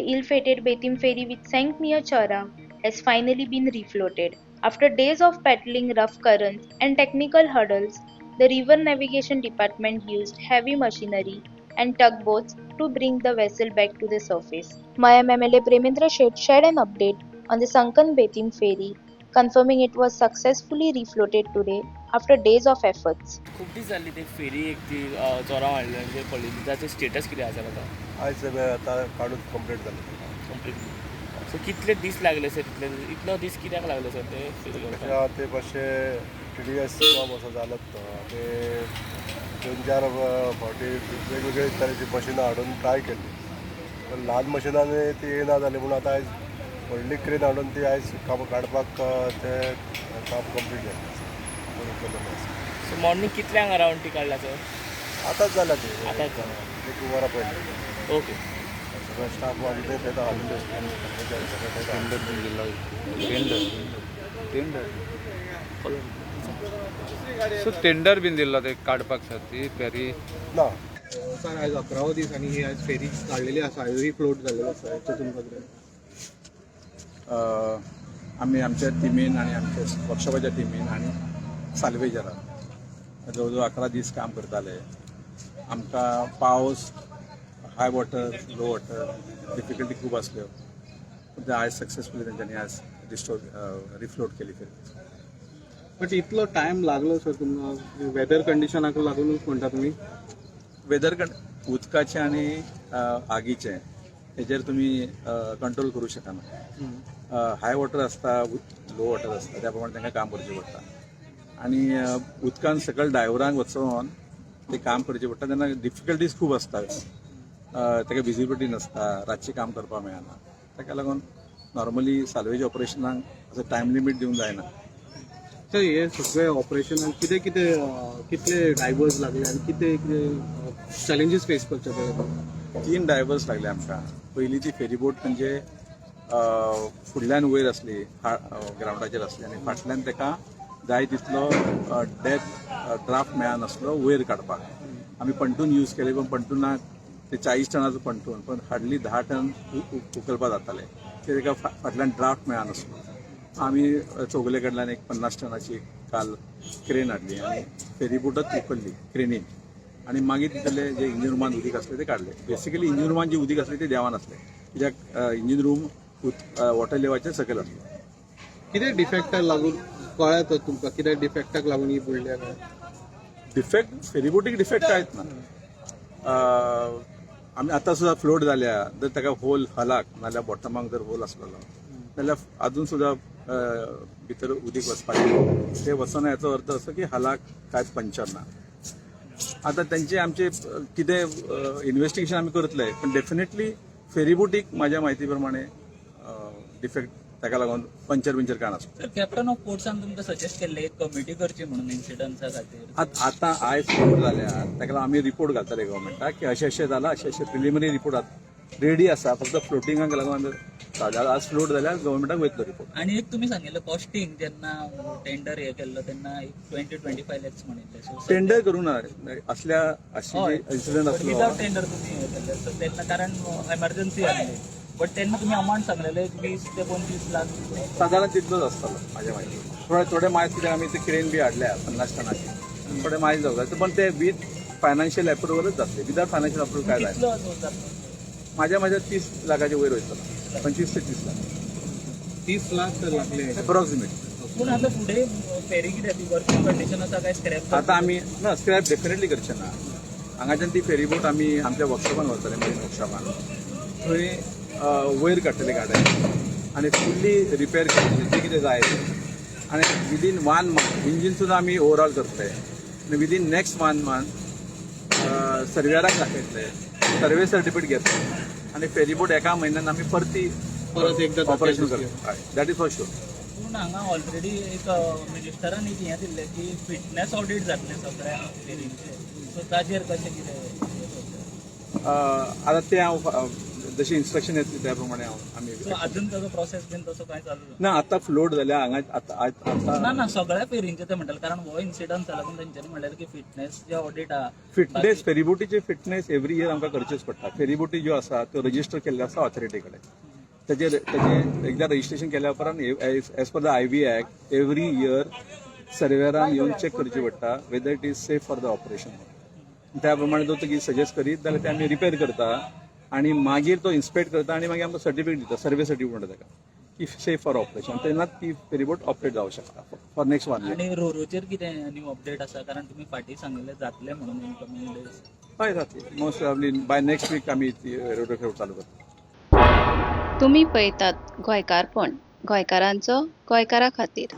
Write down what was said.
The ill-fated Betim ferry which sank near Chorao has finally been refloated. After days of paddling rough currents and technical hurdles, the River Navigation Department used heavy machinery and tugboats to bring the vessel back to the surface. Mayem MLA Premendra Shet shared an update on the sunken Betim ferry, confirming it was successfully refloated today after days of efforts. खूब दीस जाल्ली ती फेरी एक ती चोरां हाडली पडलेली, ताचो status कितें आसा आतां? आयज आतां काडून कंप्लीट जालें. कंप्लीट. सो कितले दीस लागले सर? इतले इतलो दीस कित्याक लागले सर ते फेरी करपाक? ते मातशें टिडियस जॉब असो जालोच तो. ते दोन चार फावटी वेगवेगळे तरेची मशिनां हाडून ट्राय केल्ली, पण ल्हान मशिनांनी ती येना जाली, म्हणून आतां आयज व्हडली क्रेन हाडून ती आयज काम काडपाक तें काम कंप्लीट जालें केल्लें आसा. सो मॉर्निंग कितल्यांक अरावंड ती काडला सर? आतांच जाल्या ती. आतांच जाल्या. एक वरां पयलीं. ओके. सगळे स्टाफ आनी ते हाडून tender tender tender so tender बीन दिल्लो ते काडपाक सर ती फेरी? ना. सर, आयज 11वो दीस आनी ही आयज फेरी काडलेली आसा, आयज रिफ्लोट जाल्लेलो आसा, हेचो तुमकां कितें? आमी आमच्या टिमीन आनी आमच्या वर्कशॉपाच्या टिमीन आनी साल्वेजरान जवळ जवळ 11 दीस काम करताले. आमकां पावस, high water, low water, difficulty खूब आसल्यो, पूण ते आयज सक्सेसफुली तेंच्यांनी आयज रिस्टोर रिफ्लोट केली फेरी. बट इतलो टायम लागलो सर तुमकां, वेदर कंडिशनाक लागूनच म्हणटा तुमी? वेदर, उदकाचें आनी आगीचें हेजेर तुमी कंट्रोल करूं शकना. हाय वॉटर आसता, लो वॉटर आसता, त्या प्रमाणे तांकां काम करचें पडटा आनी उदकान सकयल डायव्हरांक वचोन ते काम करचें पडटा तेन्ना डिफिकल्टीज खूब आसता. ताका विजिबिलिटी नासता, रातचें काम करपाक मेळना. ताका लागून नॉर्मली साल्वेज ऑपरेशनाक असो टायम लिमीट दिवंक जायना. सर, हे सगळे ऑपरेशनाक कितें कितें, कितले डायवर्स लागले आनी कितें कितें चॅलेंजीस फेस करचे पडले? 3 डायवर्स लागले आमकां. पयली ती फेरीबोट म्हणजे फुडल्यान वयर आसली, ग्रावंडाचेर आसली आनी फाटल्यान ताका जाय तितलो डेप्थ ड्राफ्ट मेळनासलो वयर काडपाक. आमी पंटून यूज केले, पण पंटूनाक ते 40 टनाचो पंटून, पण हार्डली 10 टन उखलपा जाताले ते. ताका फाटल्यान ड्राफ्ट मेळनासलो. आमी चौगुले कडल्यान एक 50 टनाची काल क्रेन हाडली आनी फेरीबोटच उखल्ली क्रेनीन आनी मागीर तितले जे इंजिन रुमान उदीक आसले ते काडले. बेसिकली इंजिन रुमान जे उदीक आसले ते देंवनासले, कित्याक इंजिन रूम वॉटर लेवलाच्या सकयल आसलो. कितें डिफेक्टाक लागून कळ्ळें तर तुमकां, कितें डिफेक्टाक लागून ही बुडल्या काय? डिफेक्ट, फेरीबोटीक डिफेक्ट कांयच ना. आमी आतां सुद्दां फ्लोट जाल्या जर ताका होल हलाक नाल्यार बॉटमाक जर होल आसलेलो जाल्यार अजून सुद्दां भितर उदीक वचपाचें. ते वचना हाचो अर्थ असो की हलाक कांयच पंक्चर ना. आतां तेंचे आमचे कितें इन्वेस्टिगेशन आमी करतले, पण डेफिनेटली फेरीबोटीक म्हाज्या म्हायती प्रमाणे डिफेक्ट ताका लागून पंक्चर बिंचर काय नासलो. सर, कॅप्टन ऑफ पोर्ट्सान तुमकां सजेस्ट केल्ले एक कमिटी करची म्हणून इन्सिडंट्सा खातीर. आतां आयज फ्लोट जाल्या ताका लागून आमी रिपोर्ट घालतले गव्हर्मेंटाक की अशें अशें जालां, अशें अशें. प्रिलिमिनरी रिपोर्ट रेडी आसा, फक्त फ्लोटिंगाक लागून आमी आज फ्लोट जाल्यार गव्हर्मेंटाक वयतलो रिपोर्ट. आणि एक तुमी सांगिल्लें कॉस्टिंग, जेन्ना टेंडर हे केल्लो तेन्ना एक 20-25 लॅक्स म्हणिल्लें, सो टेंडर करूं ना असल्या अशी इन्सिडंट आसलो. विदाउट टेंडर तुमी हे केल्लें, सो तेन्ना कारण एमर्जन्सी आसली, बट तेन्ना तुमी अमावंट सांगलेले 20 ते 25 लाख. सादारण तितलोच आसतलो म्हाज्या म्हायती. थोडे थोडे मायज, कित्याक आमी ते क्रेन बी हाडल्या 50 टनाची, थोडे मायज जावं, पण ते विथ फायनान्शियल अप्रुवलच जातले. विदाउट फायनान्शियल अप्रुवल काय जायना. कितलो असो जातलो? म्हाज्या म्हाज्या 30 लाखाचे वयर वयतलो, 25 ते 30 लाख. 30 लाख तर लागले? अप्रॉक्सिमेट. पूण आतां फुडें फेरी कितें ती वर्किंग कंडिशन आसा काय स्क्रॅप? आता आमी ना, स्क्रॅप डेफिनेटली करचे ना. हांगाच्यान ती फेरीबोट आमी आमच्या वर्कशॉपान व्हरतले, मरीन वर्कशॉपान. थंय वयर काडटले गाड्यान आनी फुल्ली रिपेर करतले जें कितें जाय तें. आनी विदीन वन मंथ इंजीन सुद्दां आमी ओवरऑल करतले आनी विदीन नेक्स्ट वन मंथ सर्वेराक दाखयतले, सर्वे सर्टिफिकेट घेतले आनी फेरीबोट एका म्हयन्यान आमी परती परत एकदा ऑपरेशन करतले. That is for sure. पूण हांगा ऑलरेडी एक मिनिस्टरान एक हें दिल्लें की फिटनेस ऑडिट जातलें सगळ्या फेरींचें, सो ताजेर कशें कितें हें करचें? आतां तें हांव जशी इन्स्ट्रक्शन येतली त्या प्रमाणे आमी सो अजून ताजो प्रोसेस बीन तसो काय चालू ना. ना, आता फ्लोट जाल्या हांगा आतां ना आतां ना, सगळ्या फेरींचे ते म्हणटाले, कारण हो इन्सिडंट जाला पूण तेंच्यांनी म्हणलें की फिटनेस जे ऑडिट आहा. फिटनेस, फेरीबोटीचे फिटनेस एवरी इयर आमकां करचेच पडटा. फेरीबोटी ज्यो आसा त्यो रजिस्टर केल्ल्यो आसा ऑथॉरिटी कडेन. तेजे एकदां रजिस्ट्रेशन केल्या उपरांत as per the IB act every year सर्वेरान येवन चॅक करची पडटा whether it is safe for the operation. त्या प्रमाणे जो तुमी सजेस्ट करीत जाल्यार ते आमी रिपेर करता आनी मागीर तो इन्स्पेक्ट करता आनी मागीर आमकां सर्टिफिकेट दिता, सर्वे सर्टिफिकेट म्हणटा ताका, की सेफ फॉर ऑपरेशन, तेन्नाच ती फेरीबोट ऑपरेट जावंक शकता फॉर नेक्स्ट वन इयर. आणि रोरोचेर कितें न्यू अपडेट आसा? कारण तुमी फाटीं सांगिल्लें जातलें म्हणून इन कमींग डेज. हय, जातली. Most probably by next week आमी ती रोड चालू करता. तुमी पळयतात गोंयकारपण, गोंयकारांचो गोंयकारा खातीर.